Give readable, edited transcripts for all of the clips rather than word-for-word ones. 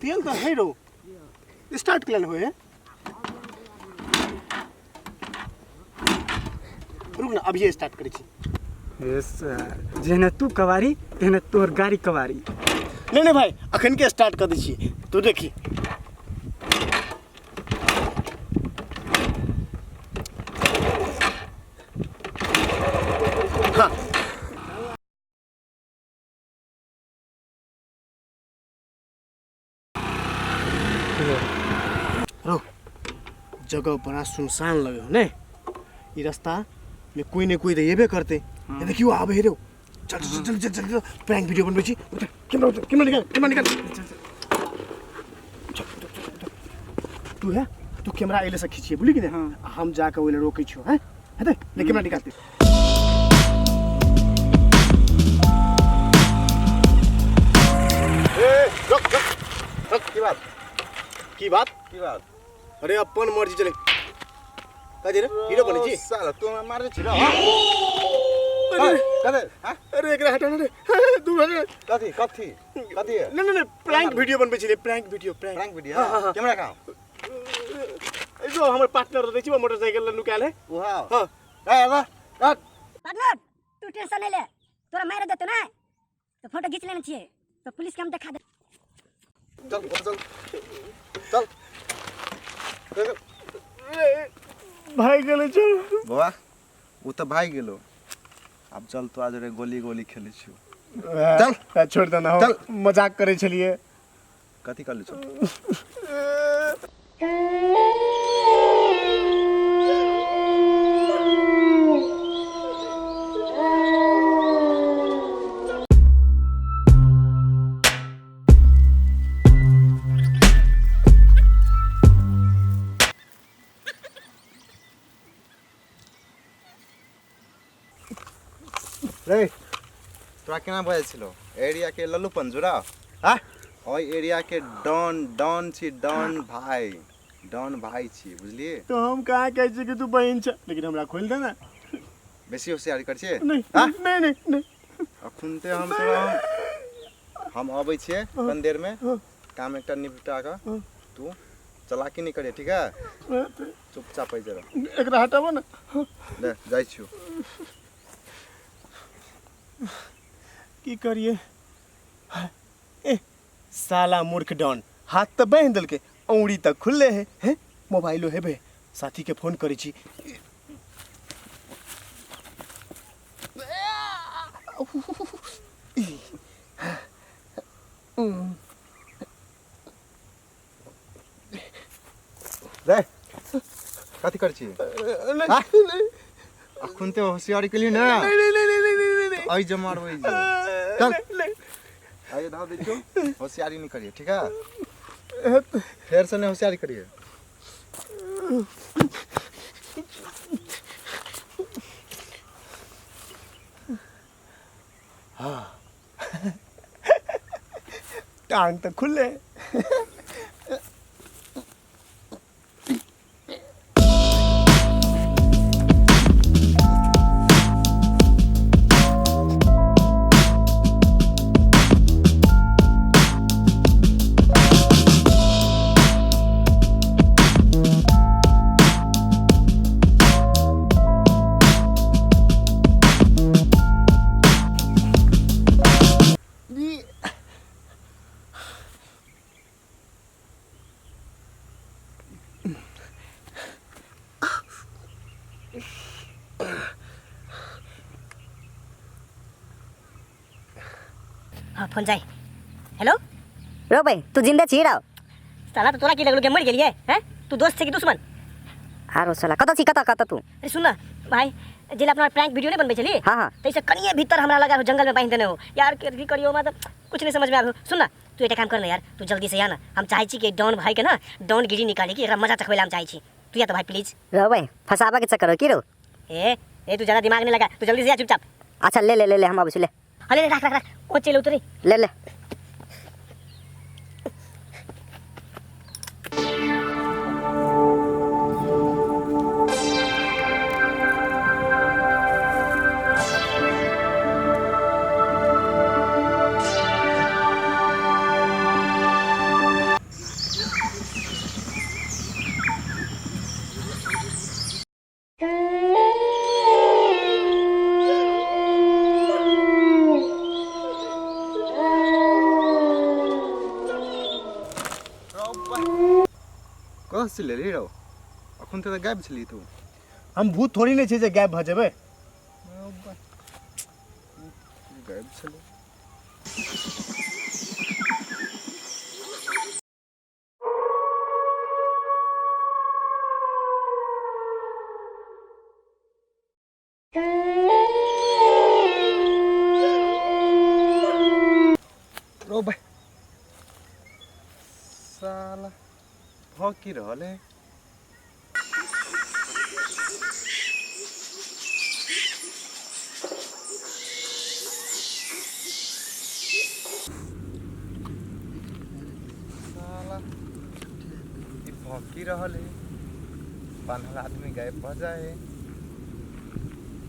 तेल तऽ है रो स्टार्ट के लेल होय है रुक ना अभिये स्टार्ट करै छी जेहने तू कवारी तेहने तोहर गाड़ी कवारी नहीं नहीं भाई अखन के स्टार्ट कर दै छी तू देखी हाँ रो जगह बड़ा सुनसान लगे हो ने ई रास्ता में कोई ने कोई तो एबे करते ये देखियो आबे रे चल चल चल चल चल चल प्रैंक वीडियो बनबै छी उतर कैमरा उतर कैमरा निकाल कैमरा निकाल चल चल चल, चल, चल, चल। तू है तू कैमरा एले से खींचिए बुझली कि ने हम जाके ओले रोकै छियो हैं हेतै ले कैमरा निकालते ए रुक रुक रुक की बात की बात की बात अरे अपन मर्जी चले कथी रे हीरो बनै छी साला तू हमरा मारै छी र अरे कथी हाँ अरे एकरा हटा रे दूर हट कथी कथी कथी है नहीं नहीं नहीं प्रैंक वीडियो बनबै छलै prank video prank prank video camera कहाँ जो हमर पार्टनर रहै छै मोटरसाइकिल लग नुकायल है उहा हाँ ए आबा काट पार्टनर तू टेंशन नहीं ले तोरा मार देतो ना तो फोटो खींच लेने छिए तो पुलिस के हम देखा दे चल चल चल चल भाग गेलै चल बौआ ओ तऽ भागि गेलो आब चल तो आज रे गोली गोली खेलै छियौ चल छोड़ देना हो चल। मजाक करै छलियै कथी कहलू चल रे तोरा केना भऽ जाइ छलौ एरिया के लल्लू पंजूरा हाँ ओहि एरिया के डॉन डॉन छी डॉन भाई डॉन भाई छी बुझलिए तो हम कहाँ कहै छी कि तू बहिन छ लेकिन हमरा खोलि दे ना बेसी होशियारी कर छियै नहीं हाँ? नहीं नहीं नहीं अखुनते हम तोरा हम अबै छियै कनि देर में काम एकटा निपटा कऽ तू चलाकी नहीं करिए ठीक है चुपचाप अइ जरा एकरा हटाबो ना ले जाइ छियौ की करिए ए साला मूर्ख डॉन हाथ तऽ बान्हि देलकै औंड़ी तऽ खुलले है हैं मोबाइलो हेबे साथी के फोन करै छी रे कथी करै छी अखुनते होशियारी केली ने अइ जे मारबै जे चल आइए धाव दै छियौ होशियारी नहीं करिए ठीक है फेर से नहीं होशियारी करिए टांग तऽ खुलले हाँ फोन जाए हेलो रो भाई तू जिंदा छी रहो साला तो तोरा की लगलो के मर गेलिए हैं तू दोस्त छे कि दुश्मन आरो साला कतऽ छी कतऽ कतऽ तू अरे सुन ना भाई जे अपना प्रैंक वीडियो नहीं बनबै छली हाँ, हाँ। तैसे कनिए भीतर हमरा लगा हो जंगल में बांधि देने हो यार की करियो हमरा तऽ कुछ नहीं समझ में आबे हो सुन ना तू एकटा काम कर ना यार तू जल्दी से आ ना हम चाहै छी कि डॉन भाई के ना डॉन गिरी निकाले कि एकरा मजा चखबै ला हम चाहै छी तू या तो भाई प्लीज रो भाई फसाबा के चक्कर हो की रो ए ए तू ज्यादा दिमाग नहीं लगा तू जल्दी से आ चुपचाप अच्छा ले ले ले ले हम आबै छी ले अरे ले रख रख रख ओ चल उतरे ले ले कतऽ से चलि एलही रौ? अखन तऽ गायब छलही तू। हम भूत थोड़ी नहि छै जे गायब भऽ जेबै। गायब छलै। रो भाई, साला भऽ की रहल है? साला ई भऽ की रहल है? बान्हल आदमी गायब भऽ जाइ है,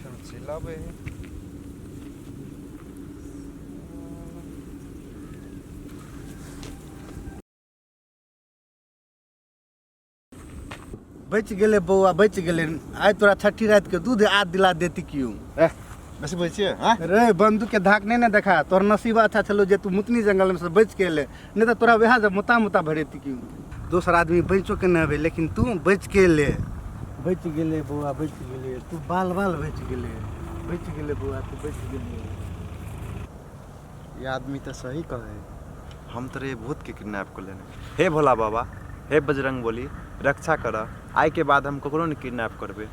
फेर चलि अबै है। बचि गेलै बौआ, बचि गेलै। आइ तोरा छठी रातिके दूध आद दिला देती कियो। ए, बेसी बोलै छियै? हाँ रे, बंदूक के धाक नहीं ने देखा। तोहर नसीब अच्छा छलो जे तू मुतनी जंगल में से बच के एले, नहीं तो तोरा वएह जब मुता मुता भरेती क्यों। दोसर आदमी बचो के नहीं अबे, लेकिन तू बच के एले। बच गेलै बौआ, बच गेलै। तू बाल बाल बच गेलै। बच गेलै बौआ, तू बच गेलै। ये आदमी तऽ सही कहे, हम तो रे भूत के किडनैप कर लेने। हे भोला बाबा, हे बजरंग बोली, रक्षा कर। आइ के बाद हम ककरो नहीं किडनैप करबे।